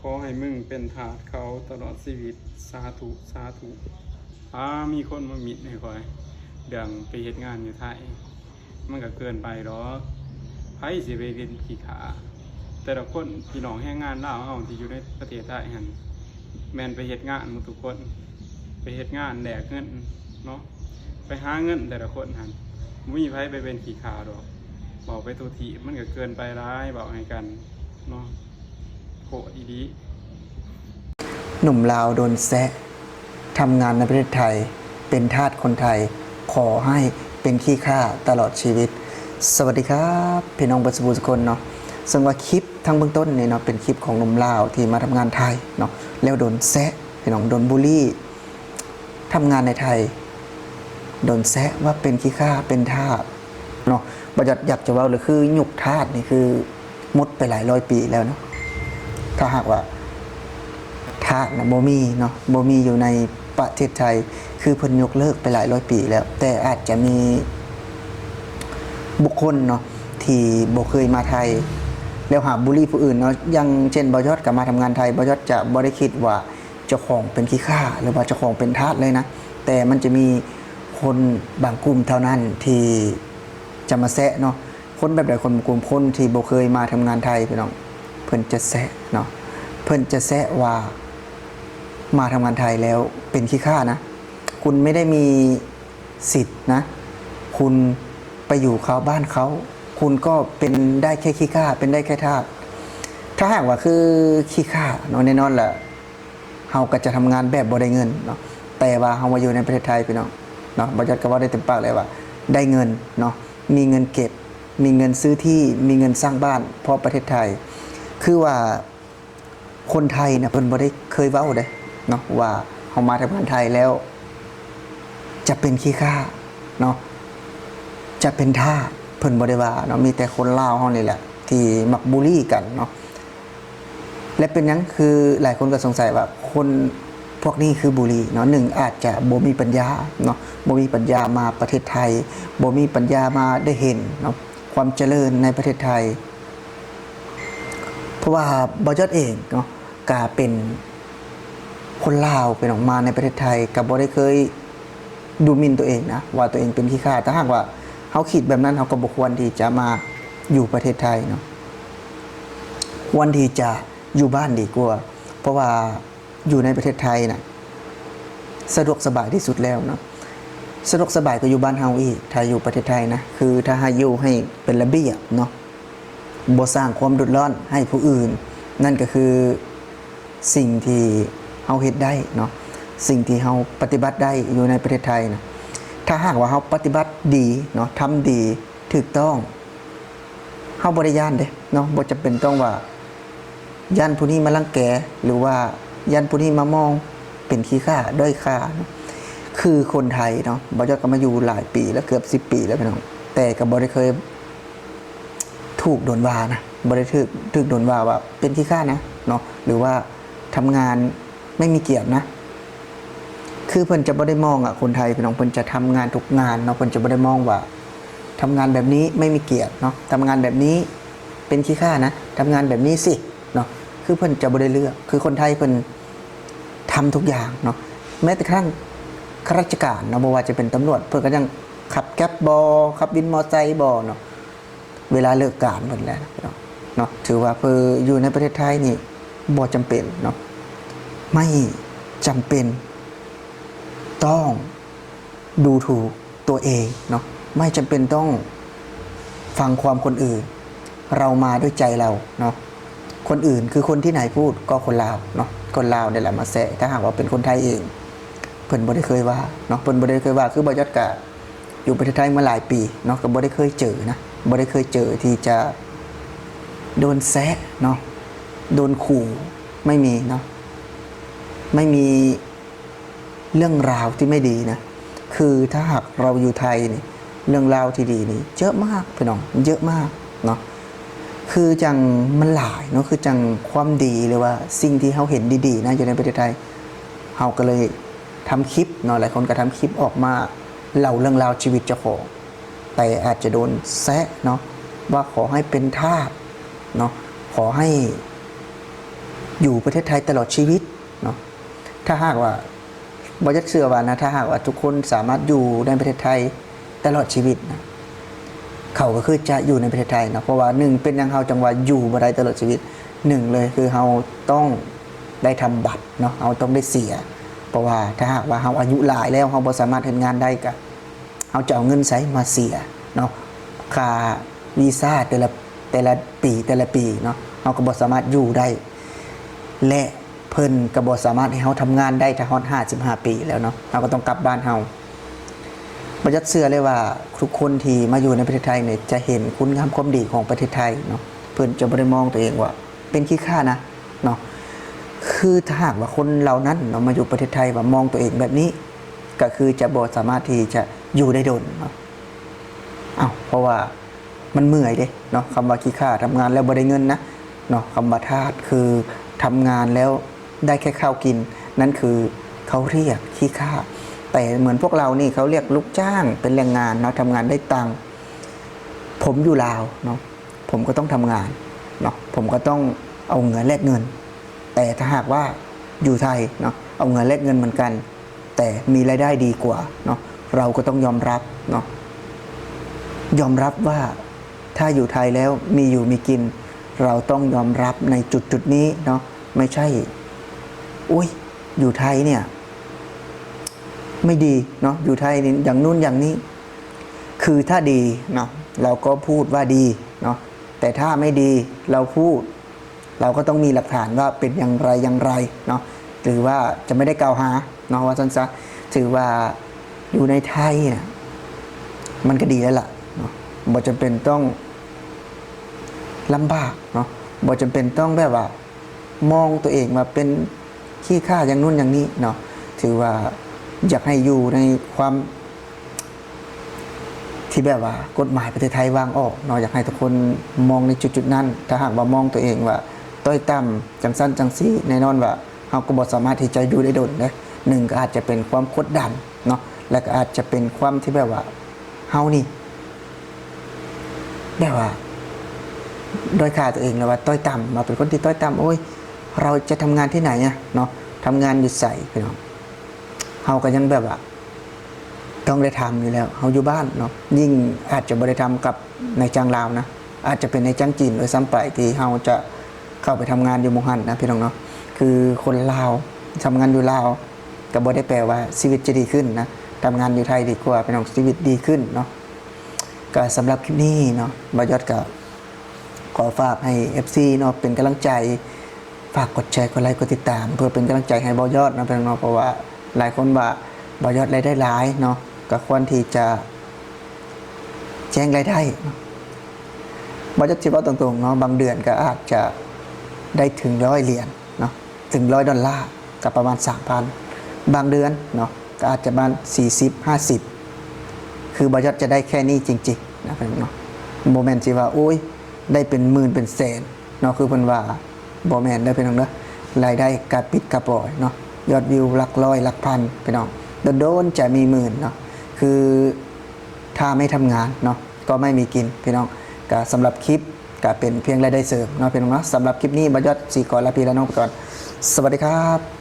ຂໍໃຫ້ມຶງເປັນທາດເຂົາຕະຫຼອດຊີວິດ ສາທຸ ສາທຸ. ອາ ມີຄົນມາມິດໃຫ້ຂ້ອຍ ເລື່ອງໄປເຮັດງານຢູ່ໄທ ມັນກໍເກີນໄປດອກ ໃຜຊິໄປເປັນຂີ້ຂ້າ. ແຕ່ລະຄົນ ພີ່ນ້ອງແຮງງານລາວເຮົາທີ່ຢູ່ໃນປະເທດໄທຫັ້ນ ແມ່ນໄປເຮັດງານໝົດທຸກຄົນ ໄປເຮັດງານແລກເງິນເນາະ ໄປຫາເງິນແຕ່ລະຄົນຫັ້ນ ບໍ່ມີໃຜໄປເປັນຂີ້ຂ້າດອກ. ເວົ້າໄປທົ່ວທີບ ມັນກໍເກີນໄປຫຼາຍ ເວົ້າໃຫ້ກັນເນາະ ໂພດອີ່ຫຼີ. ໜຸ່ມລາວໂດນແຊະ ທຳງານໃນປະເທດໄທ ເປັນທາດຄົນໄທ ຂໍໃຫ້ເປັນຂີ້ຂ້າຕະຫຼອດຊີວິດ. ສະຫວັດດີຄັບ ພີ່ນ້ອງເບິດສູ່ຜູ້ສູ່ຄົນເນາະ. ເຊິ່ງວ່າຄລິບທາງເບື້ອງຕົ້ນນີ້ເນາະ ເປັນຄລິບຂອງໜຸ່ມລາວທີ່ມາທຳງານໄທເນາະ ແລ້ວໂດນແຊະ ພີ່ນ້ອງ ໂດນບູລີ ທຳງານໃນໄທ ໂດນແຊະວ່າເປັນຂີ້ຂ້າ ເປັນທາດເນາະ. ບໍ່ຢາກ ຢາກຈະເວົ້າເລີຍ ຄືຍຸກທາດນີ້ຄືໝົດໄປຫຼາຍຮ້ອຍປີແລ້ວເນາະ. ຖ້າຫາກວ່າທາດນະບໍ່ມີເນາະ ບໍ່ມີຢູ່ໃນປະເທດໄທ ຄືເພິ່ນຍົກເລີກໄປຫຼາຍຮ້ອຍປີແລ້ວ ແຕ່ອາດຈະມີບຸກຄົນເນາະ ທີ່ບໍ່ເຄີຍມາໄທ ແລ້ວຫາບູລີຜູ້ອື່ນເນາະ. ຢ່າງເຊັ່ນ ບ່າວຍອດກໍມາທຳງານໄທ ບ່າວຍອດຈະບໍ່ໄດ້ຄິດວ່າ ເຈົ້າຂອງເປັນຂີ້ຂ້າ ຫຼືວ່າເຈົ້າຂອງເປັນທາດເລີຍນະ, ແຕ່ມັນຈະມີຄົນບາງກຸ່ມເທົ່ານັ້ນທີ່ຈະມາແຊະເນາະ. ຄົນແບບໃດ? ຄົນບາງກຸ່ມ ຄົນທີ່ບໍ່ເຄີຍມາທຳງານໄທ ພີ່ນ້ອງ, ເພິ່ນຈະແຊະເນາະ, ເພິ່ນຈະແຊະວ່າມາທຳງານໄທແລ້ວເປັນຂີ້ຂ້ານະ. ຄຸນໄມ່ໄດ້ມີສິດນະ, ຄຸນໄປຢູ່ເຂົາ ບ້ານເຂົາ ຄຸນກໍເປັນໄດ້ແຄ່ຂີ້ຂ້າ ເປັນໄດ້ແຄ່ທາດ. ຖ້າຫາກວ່າຄືຂີ້ຂ້າເນາະ, ແນ່ນອນລະ ເຮົາກໍຈະທຳງານແບບບໍ່ໄດ້ເງິນເນາະ, ແຕ່ວ່າເຮົາມາຢູ່ໃນປະເທດໄທ ພີ່ນ້ອງເນາະ, ບ່າວຍອດກໍເວົ້າໄດ້ເຕັມປາກເລີຍວ່າໄດ້ເງິນເນາະ, ມີເງິນເກັບ ມີເງິນຊື້ທີ່ ມີເງິນສ້າງບ້ານ ເພາະປະເທດໄທ ຄືວ່າຄົນໄທນະ ເພິ່ນບໍ່ໄດ້ເຄີຍເວົ້າເດ້ເນາະ ວ່າເຮົາມາທຳງານໄທແລ້ວຈະເປັນຂີ້ຂ້າເນາະ, ຈະເປັນທາດ ເພິ່ນບໍ່ໄດ້ວ່າເນາະ. ມີແຕ່ຄົນລາວເຮົານີ້ແຫຼະທີ່ມັກບູລີກັນເນາະ. ແລະ ເປັນຫຍັງຄືຫຼາຍຄົນກໍສົງໄສວ່າຄົນພວກນີ້ຄືບູລີເນາະ? ໜຶ່ງ ອາດຈະບໍ່ມີປັນຍາເນາະ, ບໍ່ມີປັນຍາມາປະເທດໄທ, ບໍ່ມີປັນຍາມາໄດ້ເຫັນເນາະ ຄວາມຈະເລີນໃນປະເທດໄທ. ເພາະວ່າບ່າວຍອດເອງເນາະ ກະເປັນຄົນລາວ ເປັນອອກມາໃນປະເທດໄທ ກະບໍ່ໄດ້ເຄີຍ ດູໝິ່ນຕົວເອງນະ ວ່າຕົວເອງເປັນຂີ້ຂ້າ. ຖ້າຫາກວ່າເຮົາຄິດແບບນັ້ນ ເຮົາກໍບໍ່ຄວນທີ່ຈະມາຢູ່ປະເທດໄທເນາະ, ຄວນທີ່ຈະຢູ່ບ້ານດີກວ່າ. ເພາະວ່າຢູ່ໃນປະເທດໄທນະ ສະດວກສະບາຍທີ່ສຸດແລ້ວເນາະ, ສະດວກສະບາຍກວ່າຢູ່ບ້ານເຮົາອີກ ຖ້າຢູ່ປະເທດໄທນະ. ຄືຖ້າໃຫ້ຢູ່ໃຫ້ເປັນລະບຽບເນາະ, ບໍ່ສ້າງຄວາມເດືອດຮ້ອນໃຫ້ຜູ້ອື່ນ, ນັ້ນກໍຄືສິ່ງທີ່ເຮົາເຮັດໄດ້ເນາະ, ສິ່ງທີ່ເຮົາປະຕິບັດໄດ້ຢູ່ໃນປະເທດໄທນະ. ຖ້າຫາກວ່າເຮົາປະຕິບັດດີເນາະ, ທຳດີ ຖືກຕ້ອງ, ເຮົາບໍ່ໄດ້ຢ້ານເດ້ເນາະ, ບໍ່ຈຳເປັນຕ້ອງວ່າຢ້ານຜູ້ນີ້ມາລັງແກ ຫຼືວ່າຢ້ານຜູ້ນີ້ມາມອງເປັນຂີ້ຂ້າ ດ້ອຍຄ່າເນາະ. ຄືຄົນໄທເນາະ, ບ່າວຍອດກໍມາຢູ່ຫຼາຍປີແລ້ວ ເກືອບສິບປີແລ້ວ ພີ່ນ້ອງ, ແຕ່ກໍບໍ່ໄດ້ເຄີຍ ຖືກໂດນວ່ານະ, ບໍ່ໄດ້ຖືກ ຖືກໂດນວ່າວ່າເປັນຂີ້ຂ້ານະເນາະ ຫຼືວ່າທຳງານໄມ່ມີກຽດນະ. ຄືເພິ່ນຈະບໍ່ໄດ້ມອງອະ ຄົນໄທ ພີ່ນ້ອງ, ເພິ່ນຈະທຳງານທຸກງານເນາະ, ເພິ່ນຈະບໍ່ໄດ້ມອງວ່າທຳງານແບບນີ້ໄມ່ມີກຽດເນາະ, ທຳງານແບບນີ້ເປັນຂີ້ຂ້ານະ, ທຳງານແບບນີ້ຊິເນາະ. ຄືເພິ່ນຈະບໍ່ໄດ້ເລືອກ, ຄືຄົນໄທເພິ່ນທຳທຸກຢ່າງເນາະ, ແມ້ແຕ່ກະທັ້ງຂ້າລາຊະການເນາະ, ບໍ່ວ່າຈະເປັນຕຳຫຼວດ ເພິ່ນກໍຍັງຂັບແກັບບໍ ຂັບວິນມໍໄຊບໍເນາະ. ເວລາເລີກການເພິ່ນແຫຼະເນາະ, ຖືວ່າເພິ່ນຢູ່ໃນປະເທດໄທນີ້ບໍ່ຈຳເປັນເນາະ, ໄມ່ຈຳເປັນຕ້ອງດູຖູກຕົວເອງເນາະ, ໄມ່ຈຳເປັນຕ້ອງຟັງຄວາມຄົນອື່ນ, ເຮົາມາດ້ວຍໃຈເຮົາເນາະ. ຄົນອື່ນຄືຄົນທີ່ໃນພູດ? ກໍຄົນລາວເນາະ, ຄົນລາວນີ້ແຫຼະມາແຊະ. ຖ້າຫາກວ່າເປັນຄົນໄທເອງ ເພິ່ນບໍ່ໄດ້ເຄີຍວ່າເນາະ, ເພິ່ນບໍ່ໄດ້ເຄີຍວ່າ. ຄືບ່າວຍອດກະ ຢູ່ປະເທດໄທມາຫຼາຍປີເນາະ, ກໍບໍ່ໄດ້ເຄີຍເຈີນະ, ບໍ່ໄດ້ເຄີຍເຈີທີ່ຈະໂດນແຊະເນາະ, ໂດນຂູ່, ໄມ່ມີເນາະ, ໄມ່ມີເລື່ອງລາວທີ່ໄມ່ດີນະ. ຄືຖ້າຫາກເຮົາຢູ່ໄທນີ້ ເລື່ອງລາວທີ່ດີນີ້ເຍີະມາກ ພີ່ນ້ອງ, ເຍີະມາກເນາະ. ຄືຈັ່ງມັນຫຼາຍເນາະ, ຄືຈັ່ງຄວາມດີ ຫຼືວ່າສິ່ງທີ່ເຮົາເຫັນດີໆນະ ຢູ່ໃນປະເທດໄທ, ເຮົາກໍເລີຍ ທຳຄລິບເນາະ, ຫຼາຍຄົນກໍທຳຄລິບອອກມາເລົ່າເລື່ອງລາວຊີວິດເຈົ້າຂອງ, ແຕ່ອາດຈະໂດນແຊະເນາະ ວ່າຂໍໃຫ້ເປັນທາດເນາະ, ຂໍໃຫ້ ຢູ່ປະເທດໄທຕະຫຼອດຊີວິດເນາະ. ຖ້າຫາກວ່າ ບໍ່ຢາກເຊື່ອວ່ານະ ຖ້າຫາກວ່າທຸກຄົນສາມາດຢູ່ໃນປະເທດໄທຕະຫຼອດຊີວິດນະ ເຂົາກໍຄືຈະຢູ່ໃນປະເທດໄທເນາະ. ເພາະວ່າໜຶ່ງ ເປັນຫຍັງເຮົາຈັ່ງວ່າຢູ່ບໍ່ໄດ້ຕະຫຼອດຊີວິດ? ໜຶ່ງເລີຍຄືເຮົາຕ້ອງໄດ້ທຳບັດເນາະ, ເຮົາຕ້ອງໄດ້ເສຍ. ເພາະວ່າຖ້າຫາກວ່າເຮົາອາຍຸຫຼາຍແລ້ວ ເຮົາບໍ່ສາມາດເຮັດງານໄດ້ ກະເຮົາຈະເອົາເງິນໃສມາເສຍເນາະ? ຄ່າວີຊາແຕ່ລະ ແຕ່ລະປີ ແຕ່ລະປີເນາະ ເຮົາກໍບໍ່ສາມາດຢູ່ໄດ້ ແລະ ເພິ່ນກໍບໍ່ສາມາດໃຫ້ເຮົາທຳງານໄດ້ຖ້າຮອດຫ້າສິບຫ້າປີແລ້ວເນາະ, ເຮົາກໍຕ້ອງກັບບ້ານເຮົາ. ບໍ່ຢາກເຊື່ອເລີຍວ່າທຸກຄົນທີ່ມາຢູ່ໃນປະເທດໄທນີ້ຈະເຫັນຄຸນງາມຄວາມດີຂອງປະເທດໄທເນາະ, ເພິ່ນຈະບໍ່ໄດ້ມອງຕົວເອງວ່າເປັນຂີ້ຂ້ານະເນາະ. ຄືຖ້າຫາກວ່າຄົນເຫຼົ່ານັ້ນເນາະ ມາຢູ່ປະເທດໄທວ່າມອງຕົວເອງແບບນີ້ ກໍຄືຈະບໍ່ສາມາດທີ່ຈະຢູ່ໄດ້ດົນເນາະ. ເອົ້າ ເພາະວ່າ ມັນເມື່ອຍເດ້ເນາະ, ຄຳວ່າຂີ້ຂ້າ ທຳງານແລ້ວບໍ່ໄດ້ເງິນນະເນາະ. ຄຳວ່າທາດ ຄືທຳງານແລ້ວໄດ້ແຄ່ເຂົ້າກິນ, ນັ້ນຄືເຂົາຮຽກຂີ້ຂ້າ. ແຕ່ເໝືອນພວກເຮົານີ້ ເຂົາຮຽກລູກຈ້າງ ເປັນແຮງງານເນາະ, ທຳງານໄດ້ຕັງ. ຜົມຢູ່ລາວເນາະ ຜົມກໍຕ້ອງທຳງານເນາະ, ຜົມກໍຕ້ອງເອົາເຫື່ອແລກເງິນ. ແຕ່ຖ້າຫາກວ່າຢູ່ໄທເນາະ ເອົາເຫື່ອແລກເງິນເໝືອນກັນ ແຕ່ມີລາຍໄດ້ດີກວ່າເນາະ, ເຮົາກໍຕ້ອງຍອມຮັບເນາະ, ຍອມຮັບວ່າຖ້າຢູ່ໄທແລ້ວມີຢູ່ມີກິນ ເຮົາຕ້ອງຍອມຮັບໃນຈຸດໆນີ້ເນາະ. ໄມ່ໃຊ່ ໂອ້ຍ ຢູ່ໄທເນ່ຍໄມ່ດີເນາະ, ຢູ່ໄທນີ້ຢ່າງນູ້ນຢ່າງນີ້. ຄືຖ້າດີເນາະ ເຮົາກໍພູດວ່າດີເນາະ, ແຕ່ຖ້າໄມ່ດີ ເຮົາພູດ ເຮົາກໍຕ້ອງມີຫຼັກຖານວ່າເປັນຢ່າງໃດຢ່າງໃດເນາະ, ຫຼືວ່າຈະໄມ່ໄດ້ກ່າວຫາເນາະ ວ່າຊັ້ນຊະ. ຖືວ່າຢູ່ໃນໄທນະ ມັນກໍດີແລ້ວລະເນາະ, ບໍ່ຈຳເປັນຕ້ອງລຳບາກເນາະ, ບໍ່ຈຳເປັນຕ້ອງແບບວ່າມອງຕົວເອງວ່າເປັນຂີ້ຂ້າຢ່າງນູ້ນຢ່າງນີ້ເນາະ. ຖືວ່າຢາກໃຫ້ຢູ່ໃນຄວາມ ທີ່ແບບວ່າກົດໝາຍປະເທດໄທວາງອອກເນາະ, ຢາກໃຫ້ທຸກຄົນມອງໃນຈຸດໆນັ້ນ. ຖ້າຫາກວ່າມອງຕົວເອງວ່າຕ້ອຍຕ່ຳຈັ່ງຊັ້ນຈັ່ງຊີ້ ແນ່ນອນວ່າເຮົາກໍບໍ່ສາມາດທີ່ຈະຢູ່ໄດ້ດົນເດ້. ໜຶ່ງ ກໍອາດຈະເປັນຄວາມກົດດັນເນາະ, ແລະ ກໍອາດຈະເປັນຄວາມທີ່ແບບວ່າເຮົານີ້ ແບບວ່າດ້ອຍຄ່າຕົວເອງ ຫຼືວ່າຕ້ອຍຕ່ຳ ວ່າເປັນຄົນທີ່ຕ້ອຍຕ່ຳ. ໂອ້ຍ ເຮົາຈະທຳງານທີ່ໃດອະເນາະ, ທຳງານຢູ່ໃສ ພີ່ນ້ອງ? ເຮົາກໍຍັງແບບວ່າ ຕ້ອງໄດ້ທຳຢູ່ແລ້ວ ເຮົາຢູ່ບ້ານເນາະ, ຍິ່ງອາດຈະບໍ່ໄດ້ທຳກັບນາຍຈ້າງລາວນະ, ອາດຈະເປັນນາຍຈ້າງຈີນດ້ວຍຊ້ຳໄປ ທີ່ເຮົາຈະເຂົ້າໄປທຳງານຢູ່ໝ່ອງຫັ້ນນະ ພີ່ນ້ອງເນາະ. ຄືຄົນລາວທຳງານຢູ່ລາວ ກໍບໍ່ໄດ້ແປວ່າຊີວິດຈະດີຂຶ້ນນະ, ທຳງານຢູ່ໄທດີກວ່າ ພີ່ນ້ອງ, ຊີວິດດີຂຶ້ນເນາະ. ກໍສຳລັບຄລິບນີ້ເນາະ ບ່າວຍອດກໍຂໍຝາກໃຫ້ເອັຟຊີເນາະ ເປັນກຳລັງໃຈ ຝາກກົດແຊ ກົດໄລ ກົດຕິດຕາມ ເພື່ອເປັນກຳລັງໃຈໃຫ້ບ່າວຍອດເນາະ ພີ່ນ້ອງເນາະ. ເພາະວ່າຫຼາຍຄົນວ່າບ່າວຍອດລາຍໄດ້ຫຼາຍເນາະ, ກໍຄວນທີ່ຈະແຈ້ງລາຍໄດ້ເນາະ. ບ່າວຍອດຊິເວົ້າຕົງໆເນາະ, ບາງເດືອນກໍອາດຈະໄດ້ເຖິງຮ້ອຍຫຼຽນເນາະ, ເຖິງຮ້ອຍດອນລາ ກໍປະມານສາມພັນ, ບາງເດືອນເນາະ ກໍອາດຈະປະມານສີ່ສິບ ຫ້າສິບ ຄືບ່າວຍອດຈະໄດ້ແຄ່ນີ້ຈິງໆນະ ພີ່ນ້ອງເນາະ. ບໍ່ແມ່ນຊິວ່າ ໂອ້ຍ ໄດ້ເປັນໝື່ນເປັນແສນເນາະ ຄືເພິ່ນວ່າ ບໍ່ແມ່ນເດີ ພີ່ນ້ອງເດີ. ລາຍໄດ້ກະປິດກະປອຍເນາະ, ຍອດວິວຫຼັກຮ້ອຍຫຼັກພັນ ພີ່ນ້ອງ, ໂດນໆຈະມີໝື່ນເນາະ. ຄືຖ້າໄມ່ທຳງານເນາະ ກໍໄມ່ມີກິນ ພີ່ນ້ອງ. ກະສຳລັບຄລິບ ກະເປັນພຽງລາຍໄດ້ເສີມເນາະ ພີ່ນ້ອງເນາະ. ສຳລັບຄລິບນີ້ ບ່າວຍອດຊິຂໍລາພີ່ລານ້ອງໄປກ່ອນ. ສະຫວັດດີຄັບ.